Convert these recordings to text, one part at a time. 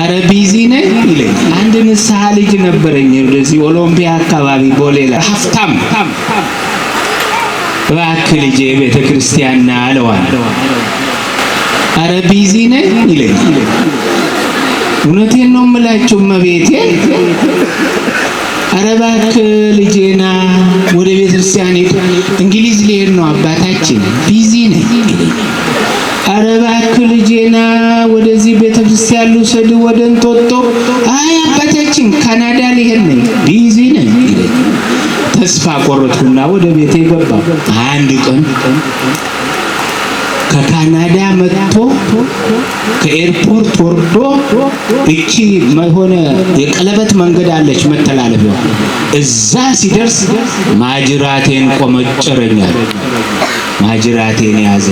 አረ busy ነኝ ይለኝ። አንድ ንስሐ ልጅ ነበረኝ ወደዚህ ኦሎምፒያ አካባቢ ቦሌ ላይ፣ ሀብታም። እባክህ ልጄ ቤተ ክርስቲያን ና አለዋለሁ። አረ busy ነኝ ይለኝ። እውነቴን ነው የምላችሁ እመቤቴ። አረ እባክህ ልጄ ና ወደ ቤተ ክርስቲያን ሂድ፣ እንግሊዝ ሊሄድ ነው አባታችን፣ busy ነኝ ይለኝ። አረ እባክህ ልጄ ና ወደዚህ ቤተ ክርስቲያን ልውሰድ ወደ እንጦጦ። አይ አባታችን፣ ካናዳ ሊሄድ ነኝ፣ busy ነኝ ይለኝ። ተስፋ ቆረጥኩና ወደ ቤቴ ገባሁ። አንድ ቀን ከካናዳ መጥቶ ከ airport ወርዶ እቺ የሆነ የቀለበት መንገድ አለች መተላለፊያው፣ እዛ ሲደርስ ማጅራቴን ቆመጨረኛል። ማጅራቴን ያዘ።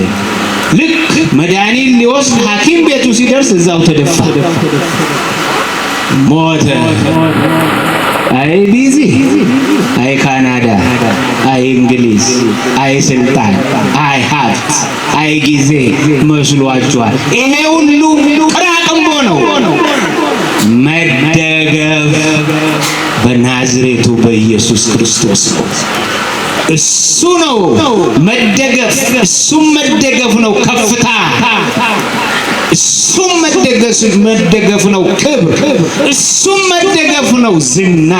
ልክ መድኃኒት ሊወስድ ሐኪም ቤቱ ሲደርስ እዛው ተደፋ፣ ሞተ። አይ busy፣ አይ ካናዳ፣ አይ እንግሊዝ፣ አይ ስልጣን፣ አይ ሀብት፣ አይ ጊዜ መስሏችኋል። ይሄ ሁሉ ቅራቅንቦ ነው። መደገፍ በናዝሬቱ በኢየሱስ ክርስቶስ ነው። እሱ ነው መደገፍ። እሱም መደገፍ ነው ከፍታ። እሱም መደገፍ ነው ክብር። እሱም መደገፍ ነው ዝና።